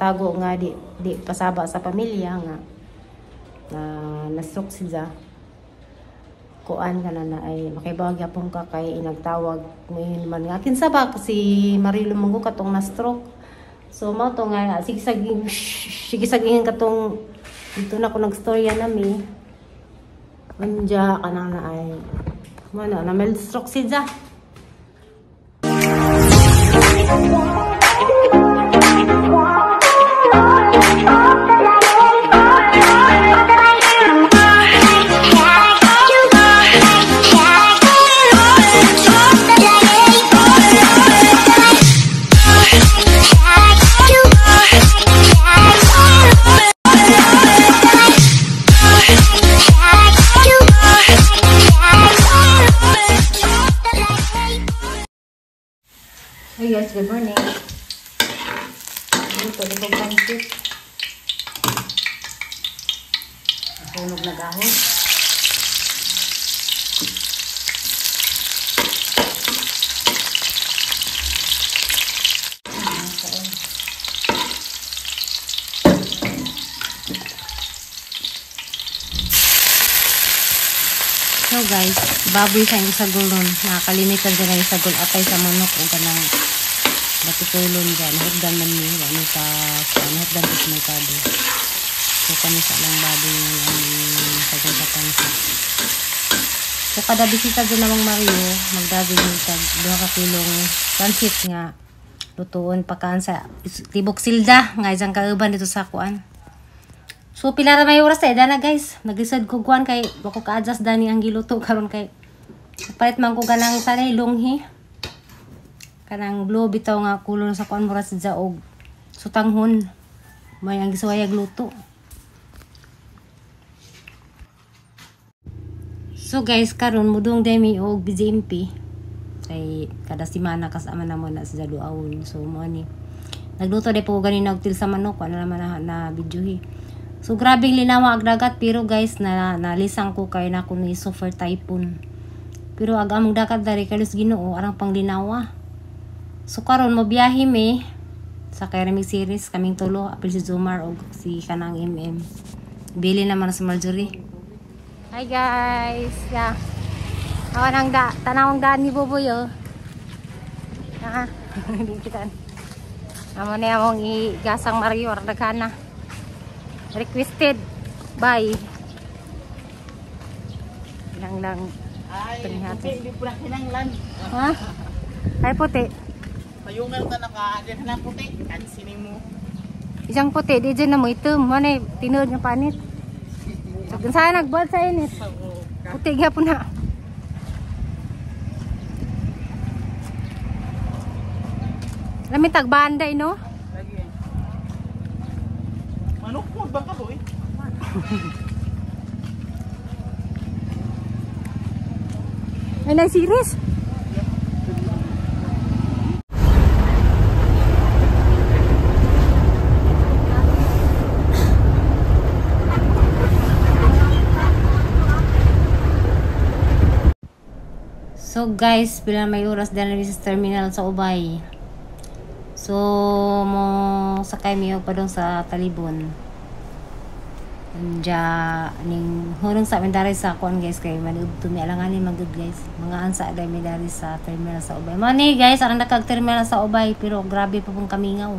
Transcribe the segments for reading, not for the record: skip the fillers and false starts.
patago nga di di pasaba sa pamilya nga na na-stroke siya. Kuan ka na na ay makibawag yapon ka kay inagtawag ngayon man nga kinsa ba si Marilo Manggo katong na-stroke. So mao to nga sige saging sige saging katong dito na ko nagstorya nami. Anja ka na na ay mana na mild stroke siya. Hey guys, good morning. Luto di ko pansit. Sunog na gahon. So guys, baboy sa yung sagol nun. Nakakalimitan dyan yung sagol. Atay sa manok o ganang batutulon dyan. Nahupdan man ni. Ano sa nahupdan sa merkado. So kami sa lang baboy yung sagol sa pansit. So kada bisita dyan namang Mario, magdabi yung tag 2 ka kilong pansit nga lutuon pakaan sa tibok silda nga isang kauban dito sa kuan. So pila ra may oras ta na guys. Naglisod ko kuan kay wako ka-adjust dani ang giluto karon kay palit man ko ganang sanay lunghi. Kanang blue bitaw nga kulon sa kuan mura sa og sutanghon. May ang gisuwayag luto. So guys, karon mudong demi og BJMP kay kada semana kasama namo na sa duawon. So mo ni nagluto de po ganina og til sa manok ano naman na videohi. So grabe linawa ag dagat pero guys na nalisang ko kay na kuno super typhoon. Pero ag among dagat dari kalos Ginoo arang panglinawa. So karon mobiyahe mi sa Keramic series kaming tulo apil si Zumar og si kanang MM. Bili naman sa Marjorie. Hi guys. Yeah. Awan ang da tanawang daan ni Buboy oh. Ah, hindi kita. Amo na among igasang Mario daghan na. Requested by lang lang. Ay, puti, hindi po na kinanglan. Ha? Ay, puti. Payungan ka naka, di na puti. Kansinin mo. Isang puti, di dyan na mo itom. Muna, tinuod nga panit. So, kung saan nagbuhat sa init. Puti gapon na. Lami tagbanday, no? Lagi. Manok mo, bangka boy. Ay, na-series. So guys, pila may oras dahil sa terminal sa Ubay. So mo sakay mi og padung sa Talibon. Anja ning hurong sa amin dari sa kuan guys kay maniudto mi alanganin magud guys. Mga ansa dai mi dari sa terminal sa Ubay. Mani guys, arang nakag terminal sa Ubay pero grabe pa pong kamingaw.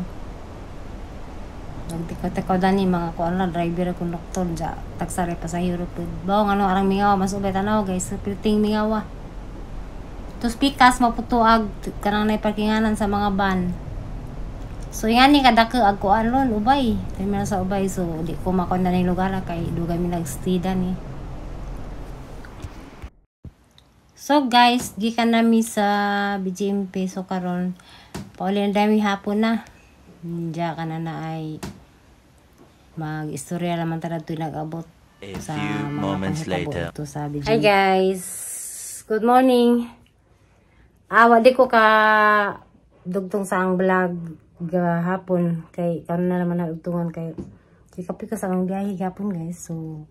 Nagtikaw-tikaw dani mga kuan la driver konduktor ja tagsare pasahero pud. Bawng ano arang mingaw mas Ubay tanaw guys, pilting mingaw. Tos pikas maputuag kanang nay parkinganan sa mga van. So yan ni kadako ag kuan ron Ubay. Terminal sa Ubay so di ko makon na ning lugar kay dugay mi nagstay ni. So guys, gikan nami sa BJMP so karon pauli na dami hapon na. Diya ka na na ay mag-istorya naman ta radto nag-abot sa few mga moments panghitabo later. dito sa BJMP. Hi guys. Good morning. Ah, di ko ka dugtong sa ang vlog gahapon kay karon na naman nagdugtungan kay kapi ko sa ang biyahe gahapon guys. So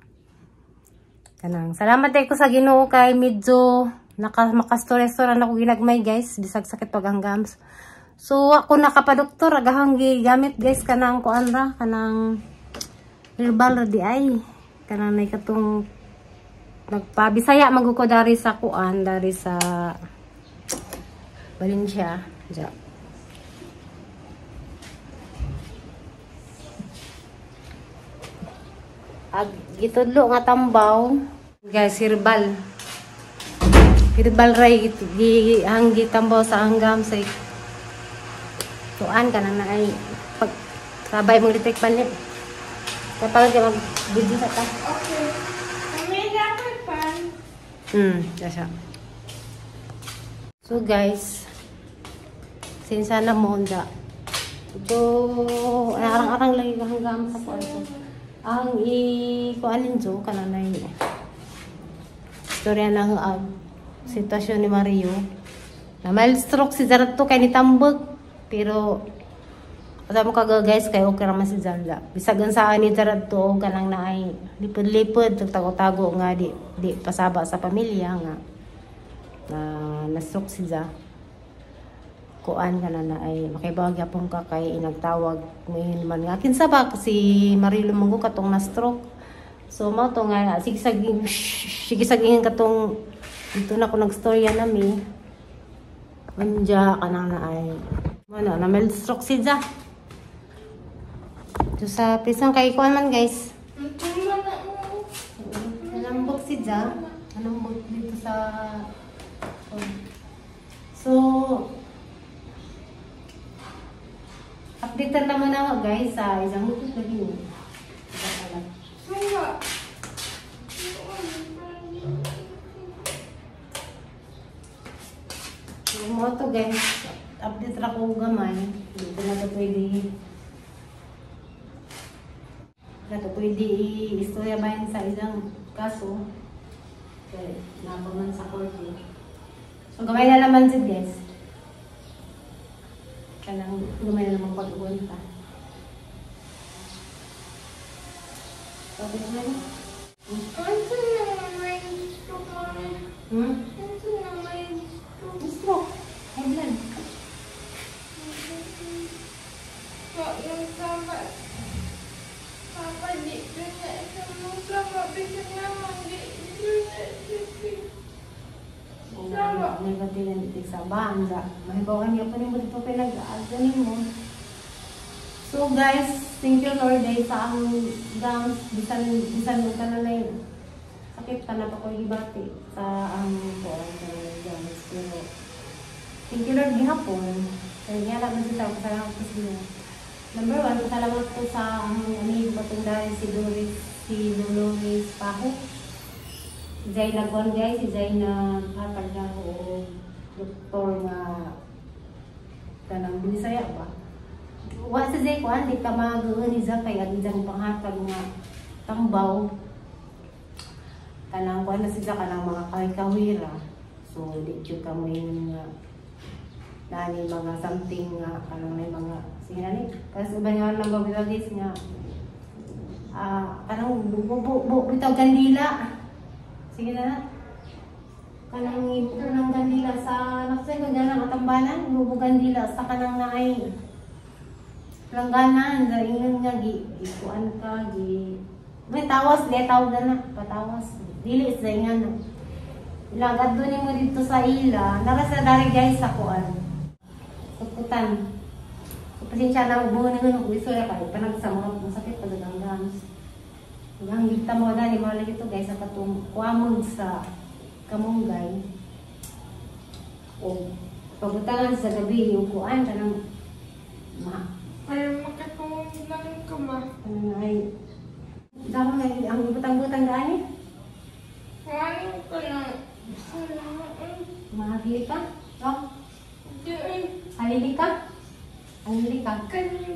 kanang salamat ko sa Ginoo kay medyo maka-store-store na ako ginagmay guys bisag sakit pag hanggams. So ako nakapadoktor agahang gigamit guys kanang kuan ra, kanang herbal ra di ay. Kanang nay katong nagpabisaya man ko dari sa kuan, dari sa Valencia. Ja. Ag gitudlo nga tambaw guys, herbal. Herbal ray ang gitambaw sa anggam sa tuan kanang na ay pag sabay mong litik panit. Kapag mag video sa ta. Okay. May dapat pan. Siya. So guys, sinsa na mo da. Ito, arang-arang lagi hanggang sa kuan. Ang i-kuanin jo kanang na istorya ng sitwasyon ni Mario. Na mild stroke si Zarato kay nitambag. Pero alam mo kaga guys, kay okay raman si Zanda. Bisag ang saan ni Zarato kanang naay lipod-lipod, tago-tago nga di pasaba sa pamilya nga na na-stroke si Za. Kuan ka na ay makibawag yapon ka kay inagtawag ngayon man nga kinsa ba si Mario Lumungo katong na-stroke. So mao to nga sige sige katong dito na ko nagstorya nami. Anja kanang na ay wala na mild stroke si Za. So sa pisang kay kuan man guys. Nalambot si Za. Nalambot dito sa. So update naman ako guys sa isang mutot lagi ni. So mo to guys, update ra ko gamay. Hindi ko na to pwede. Na to pwede i-istorya bahin sa isang kaso. Kaya napaman sa korte. So gamay na naman si guys. Kanang gamay na naman pag-uwan pa. Sabi na niya. Stroke. High blood. So guys, thank you Lord dahil sa ang gams, bisan mo ka na na sakit ka na pa ko gibati sa ang gams. Pero thank you Lord gihapon. Kaya lang sa pasalamat ko sa inyo. Number 1, pasalamat ko sa ang amigo batong dahil si Doris, si Dolores Paho. Si Jay Lagon guys, si Jay na hatag na o doktor nga kanang binisaya ba? Wa sa Jay kuan di ka mag-uun ni Zay kay ang isang panghatag nga tambaw. Kanang kuan na si Zay kanang mga kawira. So di jud ka mo yung nga nani mga something nga kanang may mga sige na ni. Kasi uban nga lang ba guys nga kanang bubo bitaw kandila. Sige na. Kanang ibuo ng kandila sa nakusay ko ganang katambalan, bubo kandila sa kanang naay langganan, sa ingon nga gikuan ka gi may tawas di tawag na patawas dili sa ingan. Ilagad do nimo dito sa ila, nara sa dari guys sa kuan. Sukutan. So, pasensya na buo na ko istorya kay panagsamot masakit pa ang gams. Ang gita mo dali mo lagi to guys sa katong kuamog sa kamunggay. O pabutangan sa gabi yung kuan kanang ma. Ay makatungog lang ka ba? Kanang ay damo na ang butang-butang gani. Kuan ko na. Mahagli ka? No? Di. Halili ka? Halili ka? Kani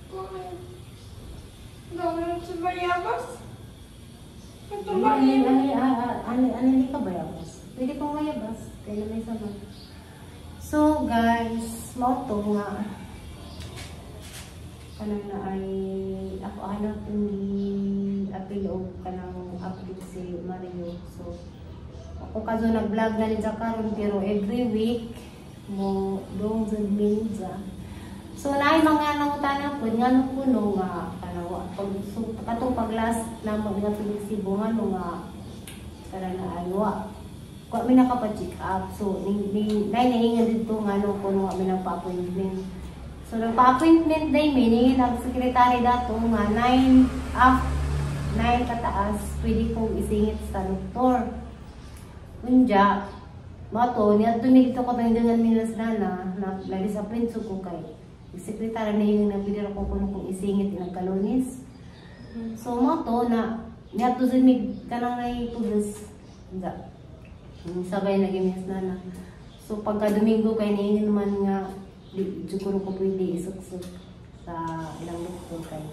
kuan. Gawin sa bayabas? Ito ba Ano ka bayabas? Pwede kong bayabas. Kaya may sama. So guys, mao to nga. Kanang na ay ako hanap yung apil o kanang update si Mario. So ako kaso nag-vlog na ni karon pero every week Mo dong jud minja. So naay mga nangutana po ngano kuno nga kanang pag so, katong paglas namo nga tubig Cebu, ngano nga kana na ay wa wa mi nakapa-check up. So ning nay nahinga didto ngano kuno wa mi nagpa-appointment. So nagpa-appointment day mi ni nag secretary dato nga 9 up 9 kataas pwede kong isingit sa doktor. Unya mato niadto mi dito ko dengan minas na na na-disappoint so ko kay sekretary na yung nagpidira ko kuno kung isingit inagkalunis. So mo to na niadto sa mi kanang nay pulis. Unja. Sabay nagimias na na. So pagka Domingo kay niingon man nga di jud ko pwede isuksok sa ilang doktor kay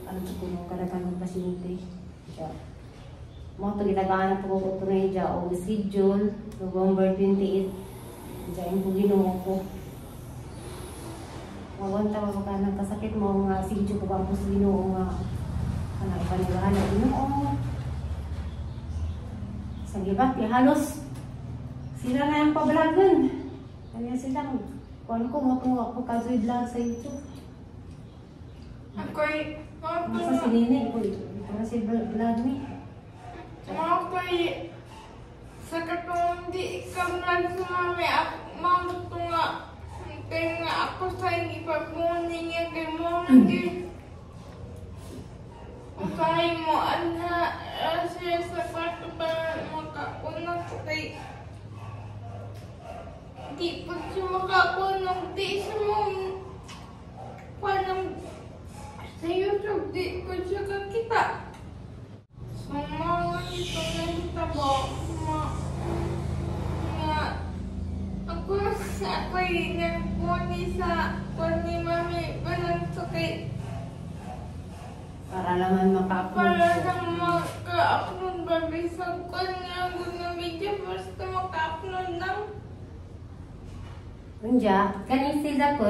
ano jud ko kadaghan ng pasyente. Unja. Mo to gitagaan po ko tunay dya og schedule November 28. Unja yung Ginoo ko. Mawanta mo ka nagkasakit mo nga sige ko ang sa Ginoo nga kanang paniwahan na Ginoo. Sa gibat halos sila na ang pablagon. Kanya sila kuan ko mo tong ako kasoy vlog sa YouTube. Ako'y Masa si Nene ko para si vlog ni. Ako'y sa katong di ikaw vlog sa mami ako mamot nga kaya nga ako sa ipapunin niya kay mo naging usahay mo anha siya sa kwarto para makaunang ko kay di po siya makakunong di siya mo parang sa YouTube di ko siya kakita. So mga ito nahitabo nga ako ako'y nagpuni sa ni mami parang sa kay para naman maka-upload. Para lang maka-upload ba bisag ko nga nga video basta maka-upload lang. Unya, kaning sila ko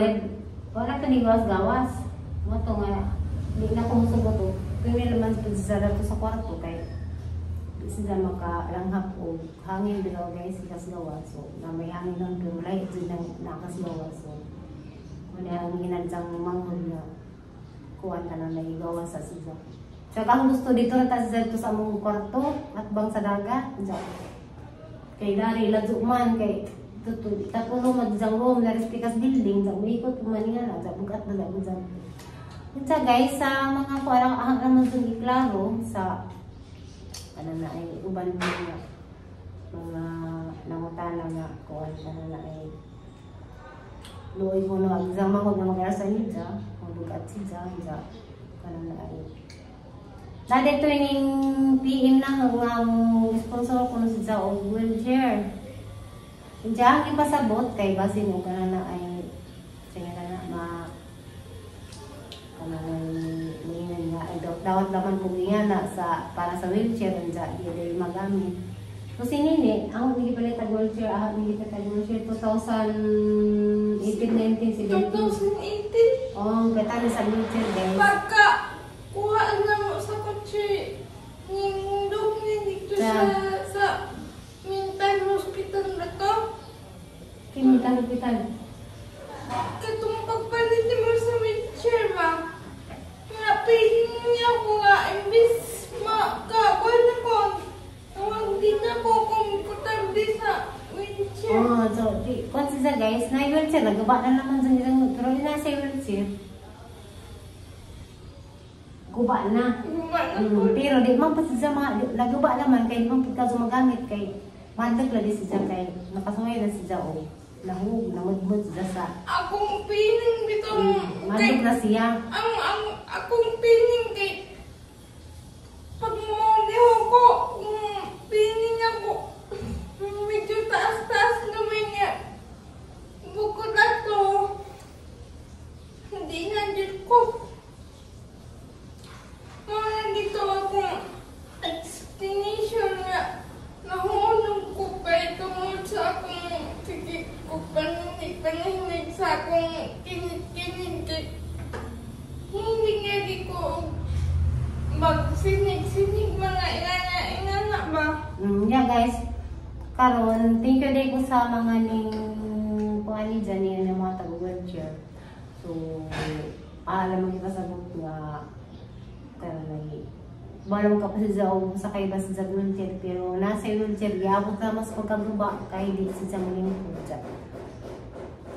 wala ka ni gawas-gawas. Mo to nga di na ko musugot to. Pero naman pud sa to sa kwarto kay di sila makalanghap og hangin bitaw guys sikas gawas. So na may hangin nun pero lahi jud nang nakasgawas. So wala ang ginadsang manghod nga kuan ka na naigawas sa sila. Tsaka ang gusto dito na ta sa sa among kwarto at bang sa dagat. Diyan. Kay dari ladyo man kay tatulo mag-isang room na respikas building sa uikot man nga na sa bugat na dyan. Unsa guys sa mga kuan ang naman sa iklaro sa ano na ay uban mga mga nangutana nga kuan ano na ay luoy ko na ang isang manghod na mag-asa niya mabugat siya siya ano na ay na dito yung PM na nga sponsor ko na siya og wheelchair. Diyan ang ipasabot kay basin og kana na ay sige na ma kana na nga ay dawat laman kung nga na sa para sa wheelchair unja di dili magamit. So si Nene, ang hindi palit tag wheelchair, ah hindi pa tag wheelchair 2018 19 17. 2018. Oh, kata sa wheelchair guys. Pagka kuha na mo sa kotse ning dog ni dito sa mental hospital na to. Kay mental hospital. Katong pagpalit mo sa wheelchair ba? Nga piling niya ko nga imbis makakuha na ko. Huwag din ako komportable sa wheelchair. Oh, so di kuan siya guys, na wheelchair nagaba na naman sa isang pero di na sa wheelchair. Guba na. Guba na po. Pero di man pa siya naguba naman kay di man pud ka gumagamit kay madlak lagi siya kay nakasuway na siya o nahug namudmud siya sa akong feeling bitong madlak na siya. Ang akong feeling kay pag mo ko feeling ako medyo taas-taas naman niya. Bukod ato hindi na dyan ko. Mga dito akong explanation nga nahulog ko kay tungod sa akong sige ko panahinig sa akong kinig-kinig. Hindi nga di ko magsinig-sinig mga inana ba? Yeah guys, karon thank you day ko sa mga ning kuan ni dyan niya ng mga tag-wheelchair. So, alam mo ipasabot nga kanang balang ka pa siya o sakay ba sa wheelchair, pero nasa wheelchair giabot na mas pagkaguba kay di siya mulingkod dyan.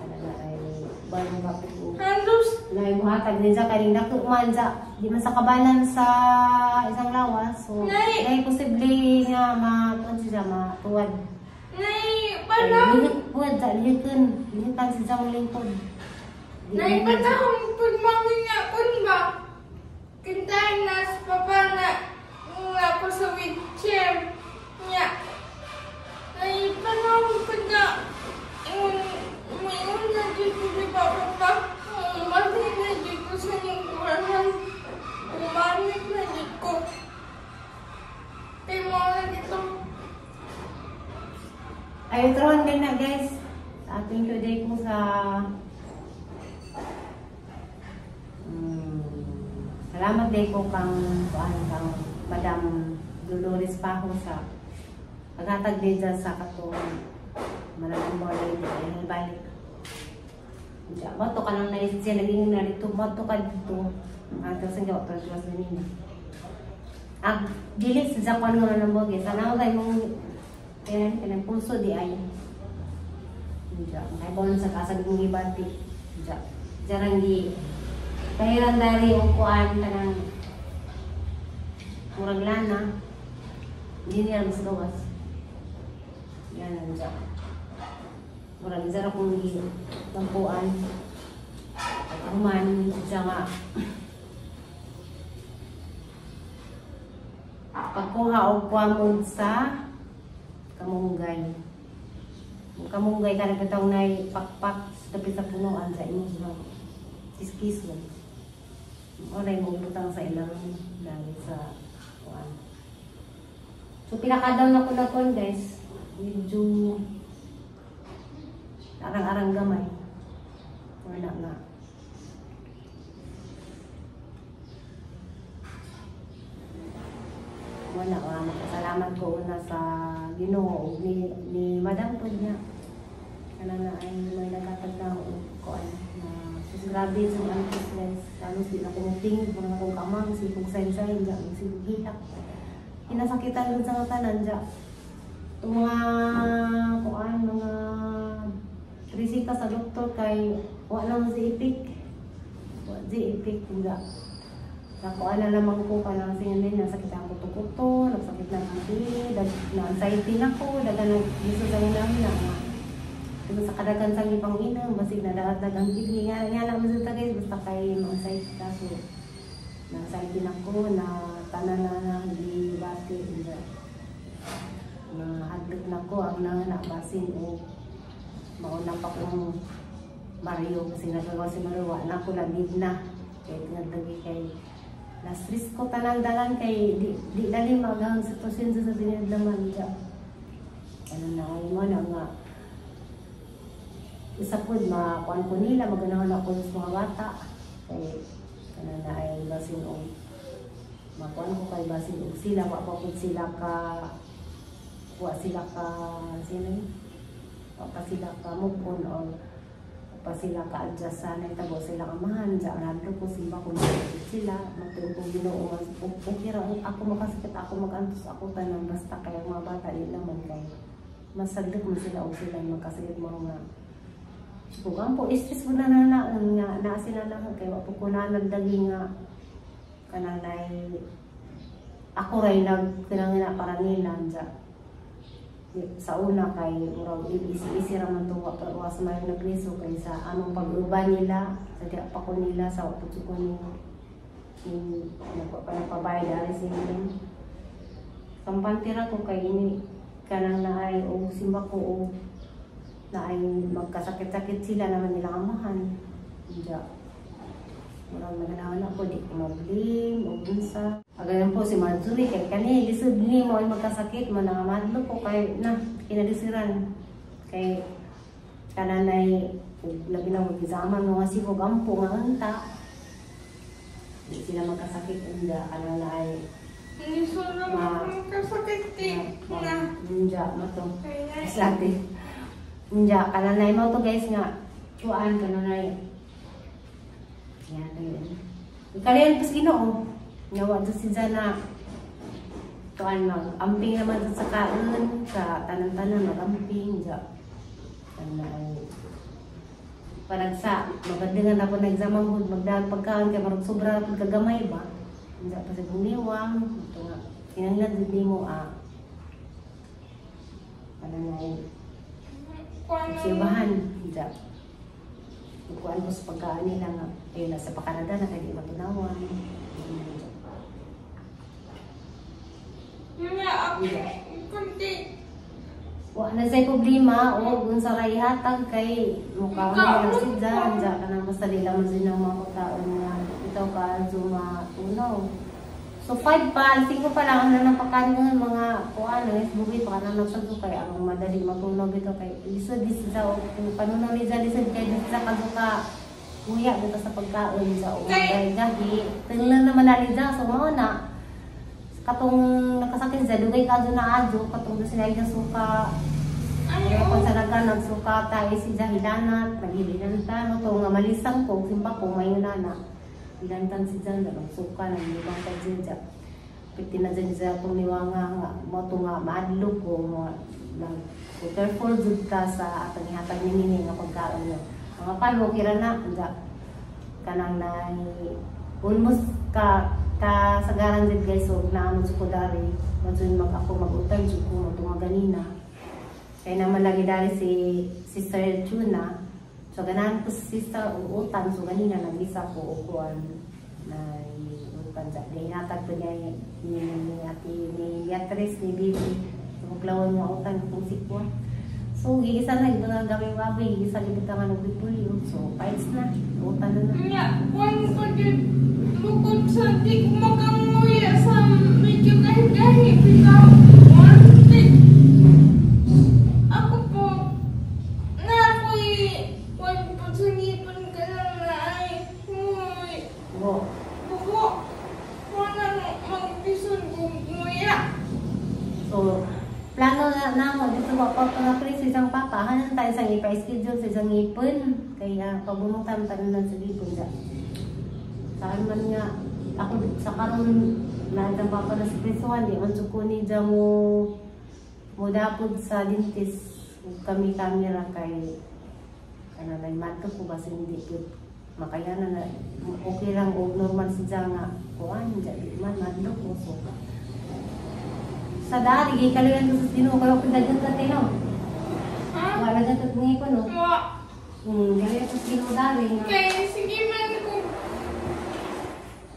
Ano na ay balang ka po Halos na imuhatag din siya kay dako man siya di man sa kabalan sa isang lawas, so Nay! nay posible nga ma kuan siya matuwad. Nay, panahon. Lihit sa lihitan lihitan siya mulingkod. Nay, panahon pag mami nga kun ba? Kintahan na sa papa na nga ko sa wheelchair niya. Nay, panahon pag na ingon na dito ni papa pa. Umanik na dito sa lingkurahan. Umanik na dito. Kay mo na dito. Ay, tron din na guys. Thank you day ko sa salamat day ko kang kuan kang Madam Dolores Paho sa paghatag din dyan sa katong maraming morning ay balik. Diya, bato ka nang naisip siya naging narito, bato ka dito. Ang tapos ang gawa pero mas ganina. Ang dili sa Japan nga ng boge. Sana kay mong kaya kanang pulso di ay. Diya, kay bon sa kasag mong gibati. Diya, jarang gi kahiran dari og kuan kanang murag lana. Hindi niya mas gawas. Yan diya. Murag jara kong gi tampuan. At human siya nga pagkuha og kuamod sa kamunggay. Ang kamunggay ka nagkataong na pakpak sa tabi sa punuan sa imong sa kiskison. Oray mo butang sa ilang lagi sa kuan. So pinaka-down ako na kuan guys. Medyo arang-arang gamay. Wala nga. Wala nga. Makasalamat ko una sa Ginoo ni Madam po niya. Ano na ay may nagkatag na kuan na sus grabe sa antos guys. Halos di na ko muting, wala na akong kamang, sikog saysay, diya, sikog hilak. Inasakitan dun sa tanan diya. Itong mga kuan, mga resita sa doktor kay wala naman si ipik. Wala si ipik nga. Nakuha na naman ko kanang singanin, nasakit ang kuto-kuto, nagsakit na ang kidney, na-anxiety na ko, dagan na gusto sa namin na diba sa kadagan sa ibang ina, basig na dagat ang kidney. Nga lang masita guys, basta kay ma-anxiety ka. So, na-anxiety na ko, na tanan na na, hindi bati, na hadlok na ko, ang nangabasin o mauna pa kong Mario, kasi nagagawa si Mario, wala ko labid na. Kaya tinagdagi kay na-stress ko tanan-dalan kay di lalim magahang sitwasyon sa tinidlaman niya. Ano na ay mo na nga isa po makuan ko nila, maganahon ako sa mga bata. Kay ano na ay basin og makuan ko kay basin og sila, wa pa pud sila ka wa sila ka sino wa pa sila ka move on or pa sila ka-adjust sa nagtabo sila kamahan, dyan nandun ko simba kung makasakit sila, magtuo kong Ginoo, okay ra ako makasakit, ako mag-antos, ako tanang basta kaya mga bata di naman kay masadlok mo sila o sila magkasakit mo nga. Kung ang po, stress mo na na nga naa sila lang kay wa po ko na nagdagi nga kanang ako ray nagkinangina para nila dyan. Sa una kay murag isi-isi ra man tuwa pero was may nagriso kay sa anong pag-uban nila sa di pa ko nila sa putso ko ni nagpa pabayad ari sa inyo. Kampante ra ko kay ini kanang naay og simba ko og naay magkasakit-sakit sila naman nila amahan. Diya. Murag naganahon ako di ko mablame og unsa. Agayan po si Marjorie kay kani lisod ni mo ay magkasakit man nangamadlo ko kay na kinalisiran kay kananay labi na mag-examen mga sikog ampo nga unta di sila magkasakit unda kananay lisod na magkasakit na unja mato slate Nya kananay mo to guys nga kuan kananay. Yan yun. Kalian pas Ginoo. Nawa do si Jana. Kuan mag amping naman dun sa kaon sa tanan-tanan magamping ja. Kanay panagsa magandingan ako na exam gud magdag pagkaon kay marag sobra pud kagamay ba. Nya pa sa bumiwang ito nga kinahanglan jud nimo kananay obserbahan ja. Kuan ko sa pagkaan nila nga ayun na sa pakanada na kay di matunawan. Nga ako kunti. Wa na say problema o unsa kay hatag kay mukha mo lang si Jan ja kanang basta di lang man ang mga taon nga ikaw ka matunaw. So 5 pa, 5 pa lang ang napakain ng mga kuan guys, bugi pa kanang nagsagdo kay ang madali matunaw bitaw kay lisod di sa panunaw ni Jan lisod kay di sa kaduka kuya dito sa pagkaon sa gahi gahi tingnan naman na ni Jan so mao na katong nakasakit sa dugay ka na adyo katong do sila suka ay ko sa naga nagsuka ta si Jahilanat nagilinantan no to nga malisang ko simpa ko mayon na ilantan si Jan nagsuka nang ibang ka dyan piti na dyan sa atong niwanga nga mo to nga maadlok ko nag careful jud ka sa atong ihatag ni nga pagkaon nyo mga palo kira na kanang nay almost ka kasagaran jud guys so naamon sa kudari madun mag ako magutan jud ko mo ganina kay naman lagi dari si Sister Tuna so ganahan ko si Sister og utan so ganina nagisa ko og kuan na utan sa dinatag ko niya ni Ate ni Beatrice ni Bibi so buklawon mo utan kung sikwa so gigisa na ito nga gamay baboy gigisa gid nga nagpipulyo so fights na utan na na nya kuan ko jud bukod sa di ko makanguya sa medyo gahi-gahi bitaw ako po na ako'y kuan po sa ngipon ka lang na ay huy buko kuan magpison kong nguya. So plano na namo dito pa pa pa sa isang papa hanan tayo sa ipa-schedule sa isang ngipon kaya pabunong tayo tanan sa ngipon da. Saan man nga ako sa karon na ang papa na sa prisuhan di man jud ko ni dya mo dapod sa dentist kami kamera kay ano nay madto ko basta hindi pud makayanan na okay lang og normal si dya nga kuan dya di man madlo ko so sa dari gikaluyan ko sa Ginoo kayo kung dagat ka tino. Wala dagat ni ko no. Wa. Gaya ko sa Ginoo dari nga. Kay sige man ko.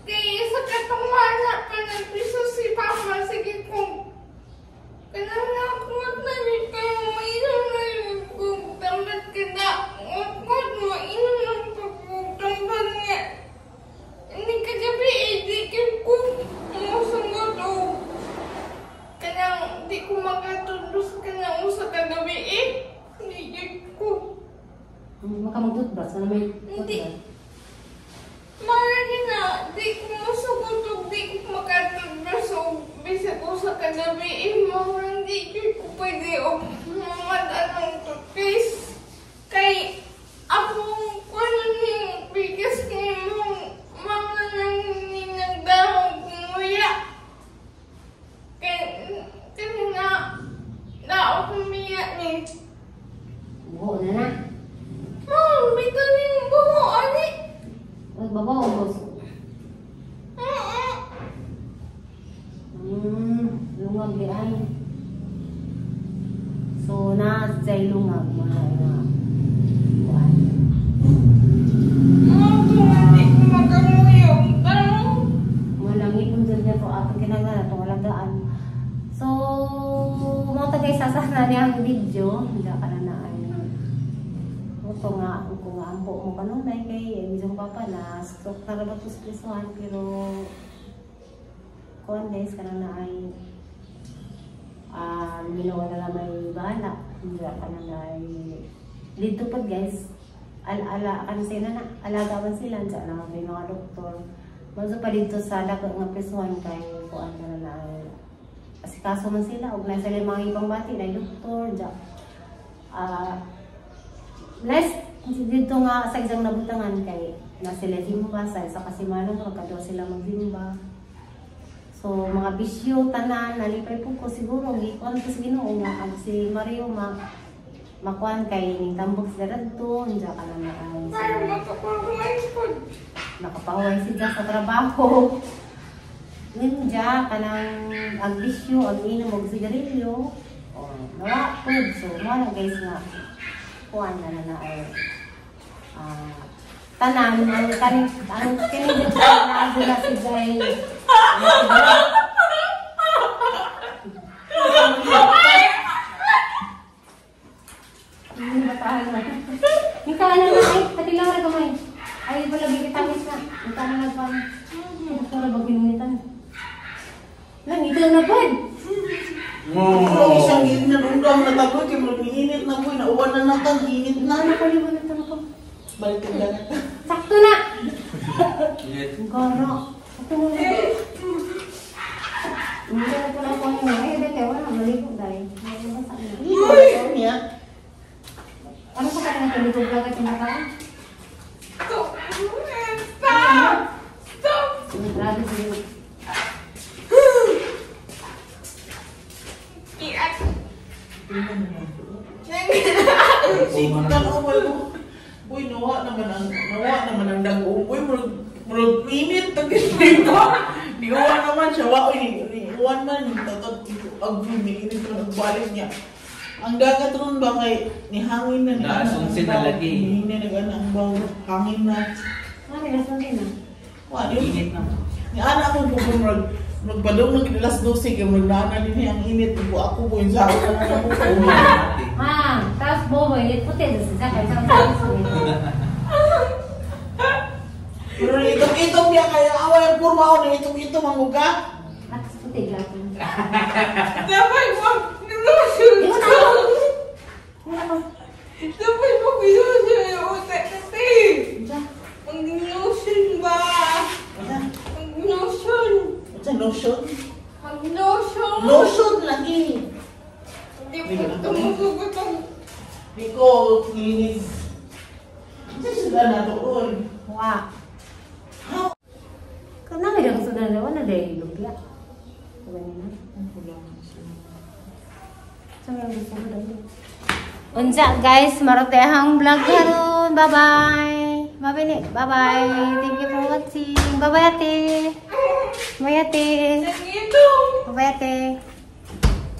Kay sa katong wala pa nagpiso si Papa sige ko. Kanang nakuat na ni kayo mainom na yun kung tamad ka na. Ukot mo inom ng pagkutamad nga. Hindi kagabi eh di ko musungot o. Kanang di ko makatulos kanang usa kagabi eh. Hindi ko. Hindi mo ka mag-toothbrush? Ano may Hindi. Marami na. Di ko masugot o di ko makatutbrush o bisag usa kagabi eh. Marami di ko pwede o mamad-anong toothpaste. Kay akong kuno ning bigas ni mong mama nang ninagdahong kumuya. Kaya na na ako ni. Buho na na. Mom, bitaw yung buho, ani. Uy, babaw, boss. Lungag di ay. So, na sa lungag, mga kuan. Mom, kung hindi ko makamuyong, parang Walang ipon dyan niya po atong kinagana, itong alagaan. So, mga tagay sasana niya ang video. Hindi ka na na ay ito nga, kung nga ampo mo kanunay kay medyo papa na stroke na ba ito sa prisuhan pero kuan guys, ka na na ay ginawa na lang may bahala. Hindi ka na na ay dito po guys, ala ano sila na, alaga man sila dyan na may mga doktor. Maso pa dito sa dako nga prisuhan kay kuan ka na na ay asikaso man sila og nasa sila mga ibang bati na doktor dyan. Less dito nga sa isang nabutangan kay na sila zimba sa isa kasi manong magkadwa sila magzimba. So mga bisyo tanan nalipay po ko siguro gikuan ko sa Ginoo nga ang si Mario ma makuan kay ning tambok sa radto unja ka na ay nakapaway siya sa trabaho. Ninja kanang ang bisyo ang inom og sigarilyo. Oh, nawa pod. So mo na guys nga kuan na na ay tanan ang kaning ang kini na na si Jay. Nika na na ay pati lang ra gamay. Ay wala gitangis na. Nika na nagpan. Ito ra baginitan. Lang ito na pod. Mo isang init na undang na tagoy kay murag init na boy nauwan na natan init na. Ano ko libo na ko. Balik ka dagat. Sakto na. Goro. Sakto na. Hindi na pala ko niyo. Ay, dahil wala maligo dai. Niya. Ano pa ka natulog ka sa mata? Stop! Stop! Stop! Grabe siya. Uy, nawa naman ang dagong. Uy, murag init tag-init ko. Niuwan naman siya. Wa, uy, niuwan man. Tatag, ag-init ko, nagbalik niya. Ang dagat ron ba kay nihangin na niya. Naasunsin na lagi. Hingin na nag-ana ang baw. Hangin na. Ano, naasunsin na? Wa, yun. Init na. Ni ana ako po murag magpadong nag alas 12 kay murag naana din ang init po ako po yung sa ako na ako. Ma, tapos bobo, init puti sa kay sa. Pero itong-itong niya kaya away ang kurma ko na itong-itong ang uga. Tapos puti gyapon. Dapat mag-lotion ko. Dapat mag-lotion yung utak kasi. Mag-lotion ba? Mag-lotion. What's a lotion? Mag-lotion. Lotion lagi. Hindi po tumusugot ang... Di ko kinis. Kasi sila na doon. Wa. Kana may dagang sudan na wala dahil lumpia. Ganyan na. Unsa guys, marote ang vlog karon. Bye-bye. Bye-bye. Bye-bye. Thank you for watching. Bye-bye ate. Bye ate. Bye-bye ate.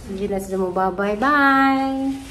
Hindi na sila mo bye-bye. Bye.